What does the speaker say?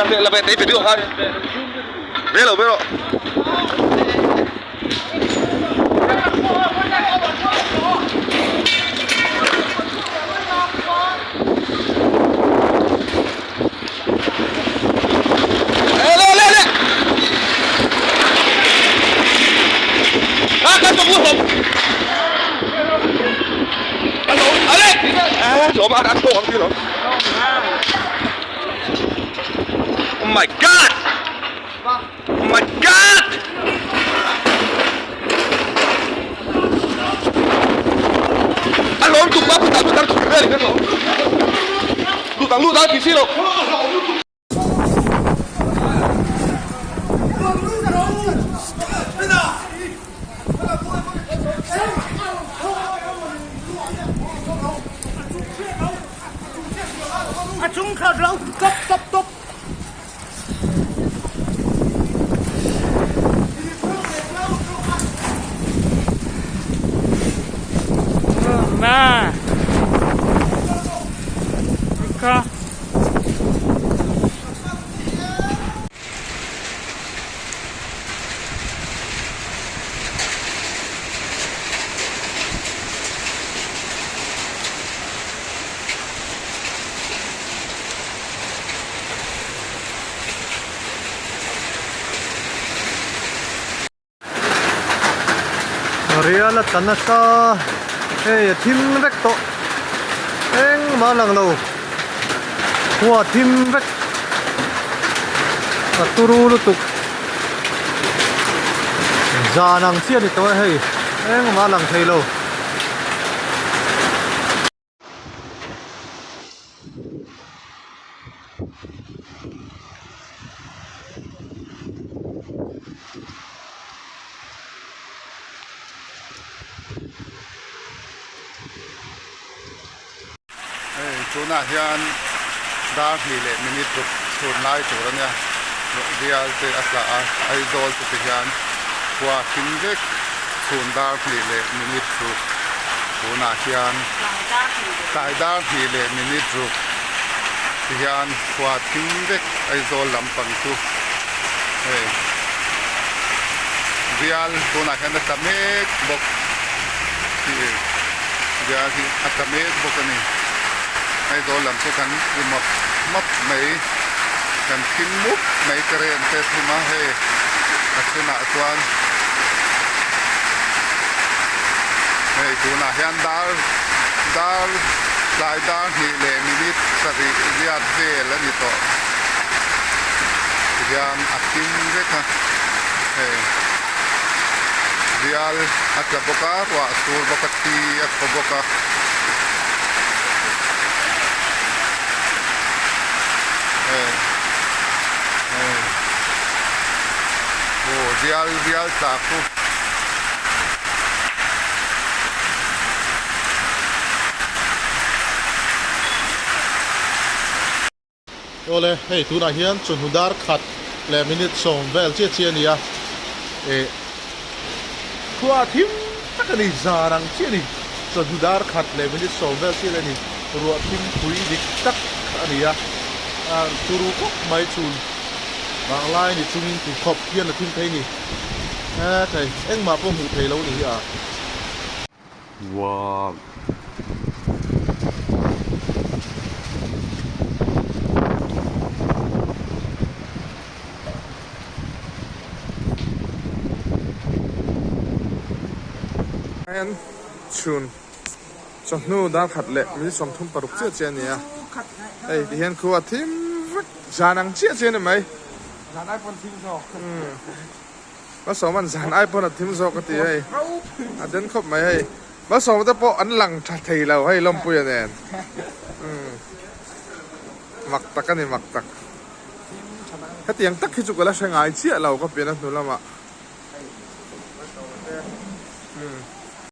La ve te video kha. Ve lo ve rawh. Oh my god! Oh my god! A lawm tuk ba putar putar tuk vel kan lo. Lut ang lut ang ti si lo. A chung kha lo top top top. Na. Ka. Rial a tla nasa hei a thim vek tawh engmah a lang lo khua a thim vek a turu lutuk zan ang chiah a ni tawh e hei engmah a lang thei lo. Hei tunah hian dar hnih leh minute ruk chhun lai tur a nia bial te a tla a Aizawl te hian khua thim vek chhun dar hnih leh minute ruk tunah hian tlai dar hnih leh minute ruk ti hian khua thim vek Aizawl lampang chu hei bial tunah hian a tla mek bawk tih bial hi a tla mek bawk a ni Aizawl lam chu kan ti mawp mawp mai kan thim mup mai current te thim a hei a thenah chuan hei tunah hian dar dar tlai dar hnih leh minute sarih riat vel a ni tawh tihian a thim vek a hei rial a tla bawk a ruah a sur bawk a thi a thaw bawk a. Aw rial rial tla khu. Awle hei tunah hian chawhnu dar khat leh minute sawm vel chiah chiah a ni a eh khua thim tak a ni zan ang chiah a ni chawhnu dar khat leh minute sawm vel chiah a ni ruah thim pui dik tak a ni a ah turu khawp mai chhun vanglai ni chungin ti khawp hian a thim thei a ni hethei engmah pawh hmuh theih lo a ni hi a. Wow. Hian chhun chawhnu dar khat leh minute 36 chiah chiah a ni a hei ti hian khu a thim vek zan ang chiah chiah a ni mai zan ai pawn thim zawk Malsawma'n zan ai pawn a thim zawk a ti hei a den khawp mai hei Malsawma te pawh an lang tha thei lo hei Lawmpuia nen umm mak tak a ni mak tak hetiang tak hi chu ka la hre ngai chiah lo ka pian a hnu lamah umm.